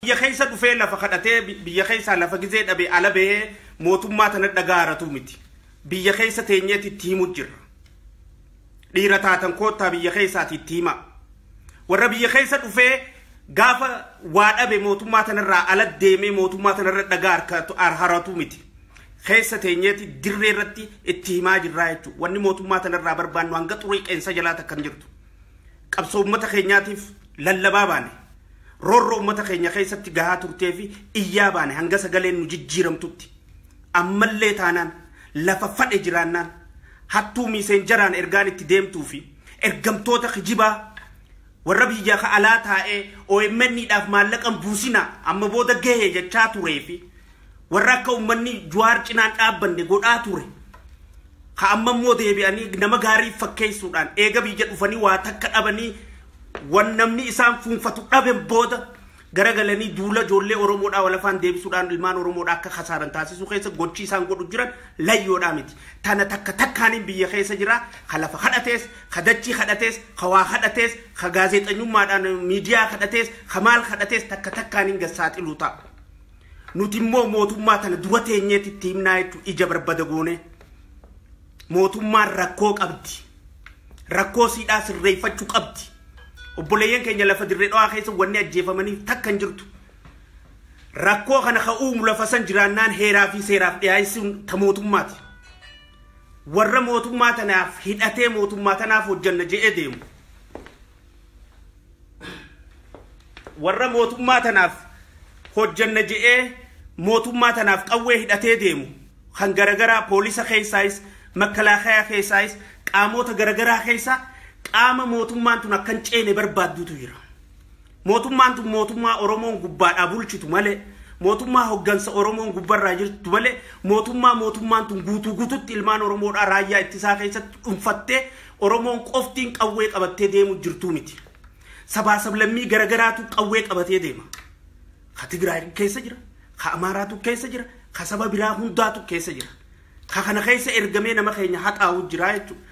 Biyya keessa dhufee lafa kadhatee, biyya keessaa lafa gizee dhabe ala bahee mootummaa tana dhagaaratu miti. Biyya keessa teenyeeti itti himu jirra. Dhiira taatan koottaa biyya keessaati itti hima. Warra biyya keessa dhufee gaafa waa dhabe mootummaa tanarraa ala deemee mootummaa tanarra dhagaa haratu miti. Keessa teenyeeti dirree irratti itti himaa jirraa jechuudha. Wanni mootummaa tanarraa barbaannu hanga xurii qeensa jalaa takkan jirtu. Qabsoo uummata keenyaatiif lallabaa baane. Roorroo uummata keenya keessatti gahaa turtee fi iyyaa baane hanga sagaleen nu jijjiiramtutti. Ammallee taanaan lafa fadhe jiraannaan hattuu miiseenjaraan ergaan itti deemtuu fi ergamtoota kijibaa warra biyya alaa taa'ee OMN-dhaaf maallaqan buusina amma booda gahee jechaa turee fi warra akka uummanni Jawaar cinaan dhaabbanne godhaa ture. Ha amma immoo deebi'anii nama gaarii fakkeessuudhaan eega biyya dhufanii waa takka dhabanii wan namni isaan fuunfatu dhaben booda garagalanii duula ijoollee Oromoodhaa wal afaan deebisuudhaan ilmaan Oromoodhaa akka khasaaran taasisuu keessa gochi isaan godhu jiran layyoodhaa miti. Tana takka takkaaniin biyya keessa jira. Ka lafa kadhatees, ka dachii kadhatees, ka waa kadhatees, ka gaazexeessummaadhaan miidiyaa kadhatees, ka maal kadhatees takka takkaaniin gassaaxiluu ta'a. Nuti immoo mootummaa tana dura teenyeetti itti himnaa jechuudha ija barbada goone. Mootummaan rakkoo qabdi. Rakkoo siidhaa sirreeffachuu qabdi. Obboleeyyan keenya lafa dirree dhawaa keessa wanni ajjeefamaniif takka hin jirtu. Rakkoo kana ka uumu lafa san jiraannaan heeraa fi seeraaf dhiyaayisuun ta mootummaati. Warra mootummaa tanaaf hidhatee mootummaa tanaaf hojjanna je'ee deemu. Warra mootummaa tanaaf hojjanna je'ee mootummaa tanaaf qawwee hidhatee deemu. Kan garagaraa poolisa keessaayis, makalaakaa keessaayis, qaamota garagaraa keessaa qaama mootummaan tun akkan ceene barbaadduutu jira. Mootummaan tun mootummaa Oromoon gubbaadhaa bulchitu malee, mootummaa hoggansa Oromoon gubbarraa jirtu malee, mootummaa mootummaan tun guutuu guututti ilmaan Oromoodhaa raayyaa ittisaa keessatti dhuunfattee Oromoon qoftiin qawwee qabattee deemu jirtuu miti. Sabaa sablammii garagaraatu qawwee qabatee deema. Ka Tigraay keessa jira, ka Amaaraatu keessa jira, ka saba biraa hundaatu keessa jira. Ka kana keessa ergamee nama keenya haxaa'u jira jechuudha.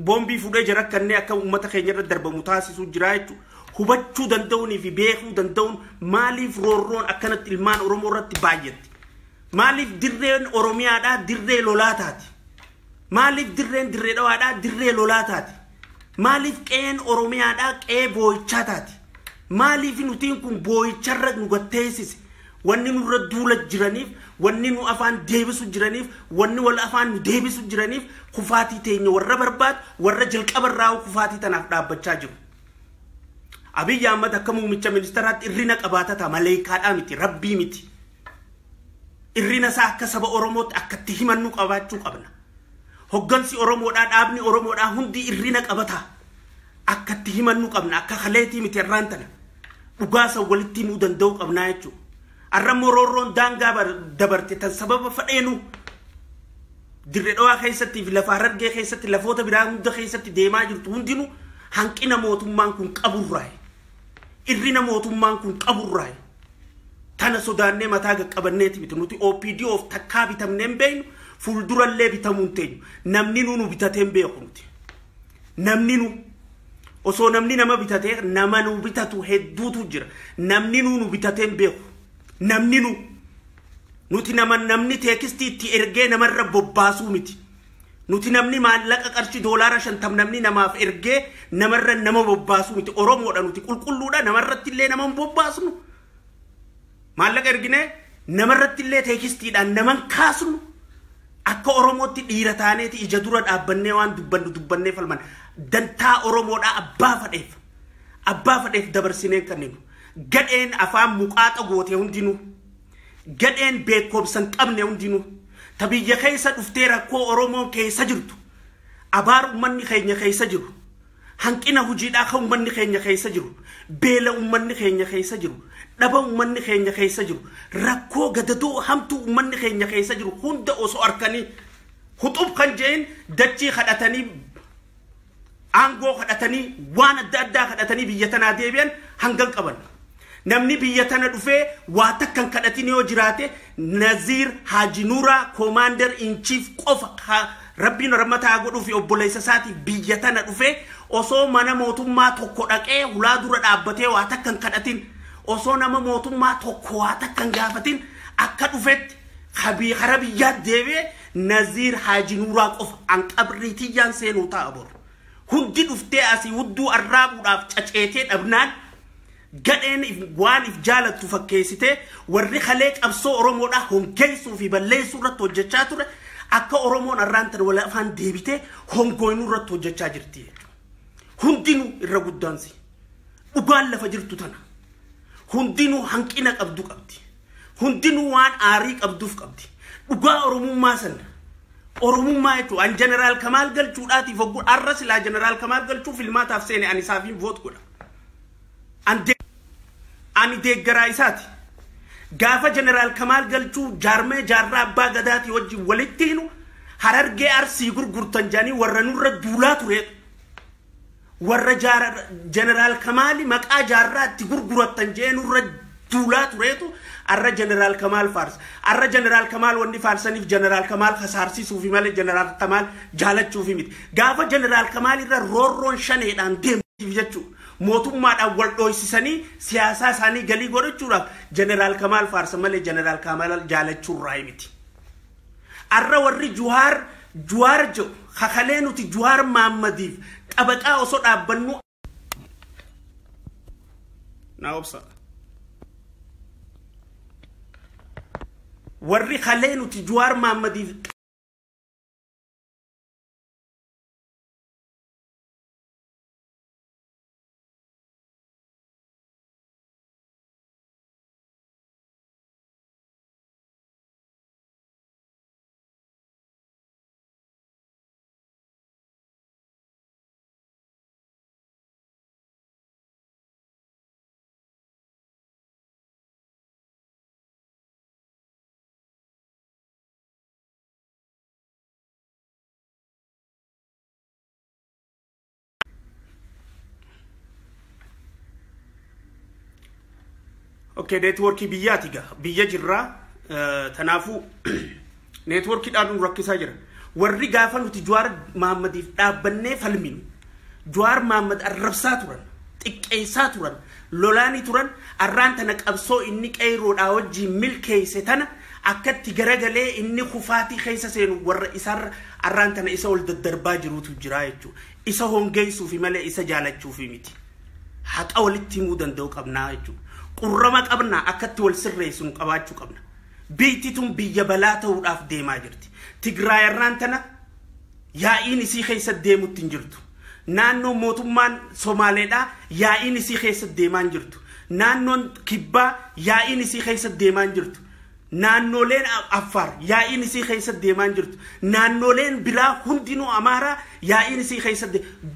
Boombii fuudhee jira kanneen akka uummata keenya irra darbamu taasisuu jira jechuudha. Hubachuu danda'uunii fi beekuu danda'uun maaliif roorroon akkanatti ilmaan Oromoo irratti baay'atti? Maaliif dirreen Oromiyaadhaa dirree lolaa taati? Maaliif dirreen dirree dhawaadhaa dirree lolaa taati? Maaliif qe'een Oromiyaadhaa qe'ee boo'ichaa taati? Maaliif nutiin kun boo'icharra nu gatteessise? Wanni nurra duula jiraniif, wanni nu afaan deebisu jiraniif, wanni wal afaan nu deebisu jiraniif kufaatii teenya warra barbaadu, warra jalqabarraa kufaatii tanaaf dhaabbachaa jiru. Abiyyi Ahmad akka muummicha ministeeraatti irrina qabaatata maleekaadhaa miti, rabbii miti. Irrina isaa akka saba Oromootti akka itti himannu qabaachuu qabna. Hoggansi Oromoodhaa, dhaabni Oromoodhaa hundi irrina qabata. Akka itti himannu qabna, akka kaleetii miti irraan tana. Dhugaasa walitti himuu danda'uu qabnaa jechuudha. Arrammoo roorroon daangaa dabarte tan sababa fadheenu dirree dhawaa keessatti fi lafa Harargee keessatti lafoota biraa hunda keessatti deemaa jirtu hundinuu hanqina mootummaan kun qaburraa. Irrina mootummaan kun qaburraa. Tana sodaannee mataa qaqqabanneeti miti. Nuti OPDOf takkaa bitamnee hin beeknu, fuuldurallee bitamuu hin teenyu. Namni nu bitatee hin beeku nuti. Namni nu osoo namni nama bitatee nama nu bitatu hedduutu jira. Namni nu bitatee hin beeku. Namni nu nuti nama namni teekistii itti ergee namarra bobbaasuu miti. Nuti namni maallaqa qarshii $50 namni namaaf ergee namarra nama bobbaasuu miti. Oromoodha nuti qulqulluudha namarratti illee nama hin bobbaasnu. Maallaqa erginee namarratti illee teekistiidhaan naman kaasnu. Akka Oromootti dhiira taaneeti ija dura dhaabbannee waan dubbannu dubbannee falman. Dantaa Oromoodhaa abbaa fadheef. Abbaa fadheef dabarsinee kanneen. Gadheen afaan muqaaxa gootee hundinuu. Gadheen beekumsa hin qabne hundinuu. Ta biyya keessa dhuftee rakkoo Oromoon keessa jirtu. Abaar uummanni keenya keessa jiru. Hanqina hojiidhaa kan uummanni keenya keessa jiru. Beela uummanni keenya keessa jiru. Dhaba uummanni keenya keessa jiru. Rakkoo gadadoo hamtuu uummanni keenya keessa jiru hunda osoo harkanii huxub kan jeen dachii kadhatanii aangoo kadhatanii waan adda addaa kadhatanii biyya tanaa deebi'an hangan qaban. Namni biyya tana dhufee waa takkan kadhatin yoo jiraate Naziir Haaji Nuuraa Commander in Chief qofa Rabbiin rahmataa godhuu fi obboleessa isaatiif biyya tana dhufee osoo mana mootummaa tokko dhaqee hulaa dura dhaabbatee waa takkan kadhatin osoo nama mootummaa tokko waa takka hin gaafatin akka dhufetti kara biyyaa deebi'e Naziir Haaji Nuuraa qofa an qabrii tiyyaan seenuu ta'a boru. Hundi dhuftee asii hudduu arraabuudhaaf caceetee dhabnaan gadheen waan if jaalattu fakkeessitee warri kalee qabsoo Oromoodhaa hongeessuu fi balleessuu irratti hojjechaa ture akka Oromoon arraan tan wal afaan deebitee hongoynuu irratti hojjechaa jirti. Hundinuu irra guddaansi. Dhugaan lafa jirtu tana. Hundinuu hanqina qabdu qabdi. Hundinuu waan aarii qabduuf qabdi. Dhugaa Oromummaa sana. Oromummaa jechuun an Jeneraal Kamaal Galchuudhaatiif hogguu arra silaa Jeneraal Kamaal Galchuu filmaataaf seene ani isaafiin voot godha. Ani deeggaraa isaati. Gaafa Jeneraal Kamaal Galchuu jaarmee jaarraa abbaa gadaatii wajjin walitti hinu Harargee Arsii gurgurtan jedhanii warra nurra duulaa tureetu. Warra Jeneraal Kamaali maqaa jaarraa itti gurgurattan jedhee nurra duulaa tureetu arra Jeneraal Kamaal faarsa. Arra Jeneraal Kamaal wanni faarsaniif Jeneraal Kamaal kasaarsiisuufi malee Jeneraal Kamaal jaalachuufi miti. Gaafa Jeneraal Kamaal irra roorroon shaneedhaan deemtiif jechuudha. Mootummaadhaan wal dhooysisanii siyaasaa isaanii galii godhachuudhaaf Jeneraal Kamaal faarsa malee Jeneraal Kamaal jaalachuurraa miti. Arra warri Juwaar jedhu kakalee nuti Juwaar Maammadiif xabaqaa osoo dhaabbannu. Naa obsa. Warri kalee nuti Juwaar Maammadiif Okay, networkii biyyaati gaa biyya jirraa tanaafuu networkiidhaan nu rakkisaa jira. Warri gaafa nuti Juwaar Maammadiif dhaabbannee falminu Juwaar Maammad arrabsaa turan, xiqqeessaa turan, lolaanii turan arraan tana qabsoo inni qeeroodhaa wajjin milkeesse tana akkatti garagalee inni kufaatii keessa seenu warra isarra arraan tana isa ol daddarbaa jiruutu jira jechuudha. Isa hongeessuufi malee isa jaalachuufi miti. Haqa walitti himuu danda'u qabnaa jechuudha. Qurrama qabna akkatti wal sirreessuun qabaachuu qabna. Biyyi tun biyya balaa ta'uudhaaf deemaa jirti. Tigraay irraan tana yaa'iin isii keessa deemutti hin jirtu. Naannoo mootummaan Somaaleedhaa yaa'iin isii keessa deemaa hin jirtu. Naannoon Kibbaa yaa'iin isii keessa deemaa hin jirtu. Naannoleen Affaar yaa'iin isii keessa deemaa hin jirtu. Naannoleen biraa hundinuu Amaaraa yaa'iin isii keessa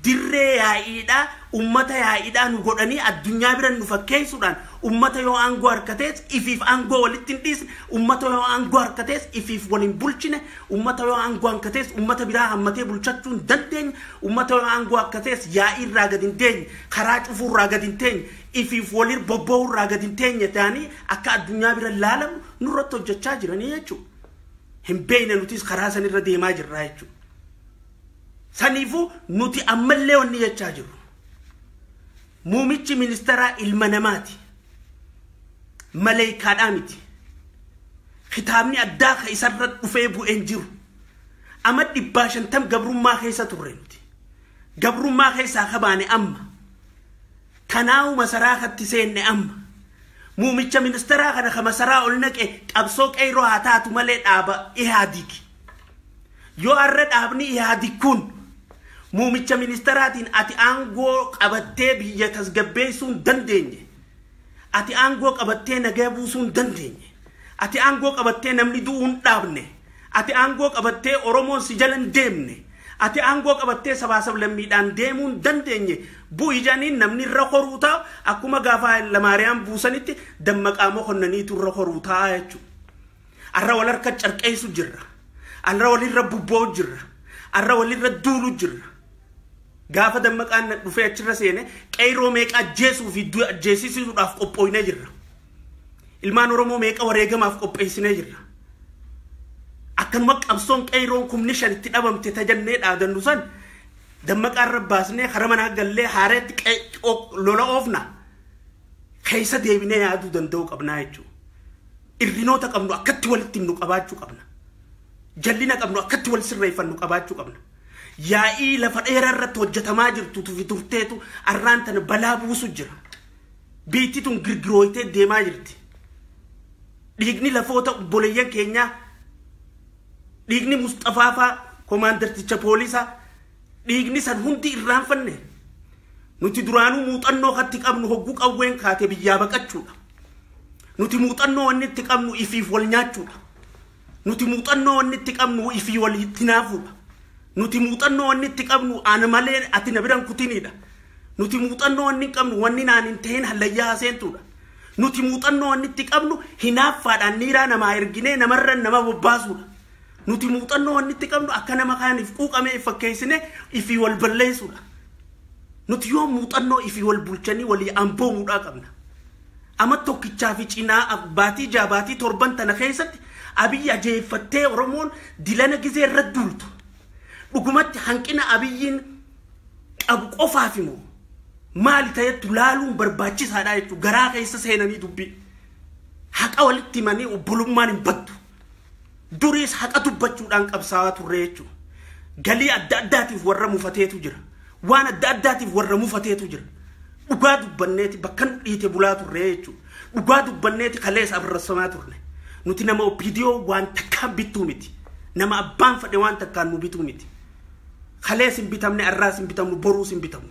dirree yaa'iidhaa ummata yaa'iidhaa nu godhanii addunyaa bira nu fakkeessuudhaan ummata yoo aangoo harkatees ifiif aangoo walitti hin dhiisne, ummata yoo aangoo harkatees ifiif waliin bulchine, ummata yoo aangoo harkatees ummata biraa hammatee bulchachuu hin dandeenye, ummata yoo aangoo harkatees yaa'iirraa gadi hin teenye, karaa cufuurraa gadi hin teenye, ifiif waliin bobba'uurraa gadi hin teenye ta'anii akka addunyaa bira laalamu nurratti hojjechaa jiranii jechuudha. Hin beekne nutis karaa sanirra deemaa jirra jechuudha. Saniifuu nuti ammallee wanni jechaa jirru. Muumichi ministeeraa ilma namaati. Maleekaadhaa miti. Kitaabni addaa ka isarra dhufee bu'een jiru. Amma 150 gabrummaa keessa turre nuti. Gabrummaa keessaa kabaane amma. Kanaawu masaraa katti seenne amma. Muumicha ministeeraa kana ka masaraa ol naqe qabsoo qeerroo haa taatu malee dhaaba Ihaadig. Yoo har'a dhaabni Ihaadig kun muumicha ministeeraatiin ati aangoo qabattee biyya tasgabbeessuu hin dandeenye. Ati aangoo qabattee nagaa buusuu hin dandeenye. Ati aangoo qabattee namni du'uu hin dhaabne. Ati aangoo qabattee Oromoon si jala hin deemne. Ati aangoo qabattee sabaa sablammiidhaan deemuu hin dandeenye. Bu'i jedhaniin namni irra horuu ta'a akkuma gaafa Hayilamaariyaam buusanitti dammaqaa mokonnaniitu irra horuu ta'a jechuudha. Arra wal harka carqeessu jirra. Arra walirra bubboo'u jirra. Arra walirra duulu jirra. Gaafa dammaqaan dhufee achirra seene qeerroo meeqa ajjeesuu fi ajjeesisuudhaaf qophooynee jirra. Ilmaan Oromoo meeqa wareegamaaf qopheessinee jirra. Akkanuma qabsoon qeerroon 5,000 itti dhabamte tajannee dhaadannu san dammaqaan rabbaasnee karaa manaa gallee haareetti lola oofna. Keessa deebinee yaaduu danda'uu qabnaa jechuudha. Irrinoota qabnu akkatti walitti himnu qabaachuu qabna. Jallina qabnu akkatti wal sirreeffannu qabaachuu qabna. Yaa'ii lafa dheeraa irratti hojjetamaa jirtu tufi turteetu arraan tana balaa buusu jira. Biitti tun girgirooyitee deemaa jirti. Dhiigni lafoota obboleeyyan keenyaa, dhiigni Mustafaa faa koomaandarticha poolisaa, dhiigni san hundi irraanfanne. Nuti duraanuu muuxannoo katti qabnu hogguu qawween kaate biyyaa baqachuudha. Nuti muuxannoo wanni itti qabnu ifiif wal nyaachuudha. Nuti muuxannoo wanni itti qabnu ifii wal hinaafuudha. Nuti muuxannoo wanni itti qabnu ana malee ati na biran kutiniidha. Nuti muuxannoo wanni qabnu wanni naan hin ta'in hallayyaa haseentuudha. Nuti muuxannoo wanni itti qabnu hinaaffaadhaan niiraa namaa erginee namarra nama bobbaasuudha. Nuti muuxannoo wanni itti qabnu akka nama kaaniif quuqamee fakkeessinee ifii wal balleessuudha. Nuti yoo muuxannoo ifii wal bulchanii walii amboomuudhaa qabna. Amma tokkichaa fi cinaa baatii 6 baatii 7 tana keessatti Abiyyi ajeeffattee Oromoon dilana gizee irra duultu. Dhugumatti hanqina Abiyyiin qabu qofaaf immoo maali ta'etu laaluun barbaachisaadha jechuudha. Garaa keessa seenanii dubbii. Haqa walitti himanii obbolummaan hin baddu. Duriis haqa dubbachuudhaan qabsaa'aa turre jechuudha. Galii adda addaatiif warra mufateetu jira. Waan adda addaatiif warra mufateetu jira. Dhugaa dubbanneeti bakka nu dhiite bulaa turre jechuudha. Dhugaa dubbanneeti kaleessa abarrasamaa turre. Nuti nama OPDO waan takkaan bittuu miti. Nama abbaan fedhe waan takkaan nu bituu miti. Kalees hin bitamne, arraas hin bitamnu, boruus hin bitamnu.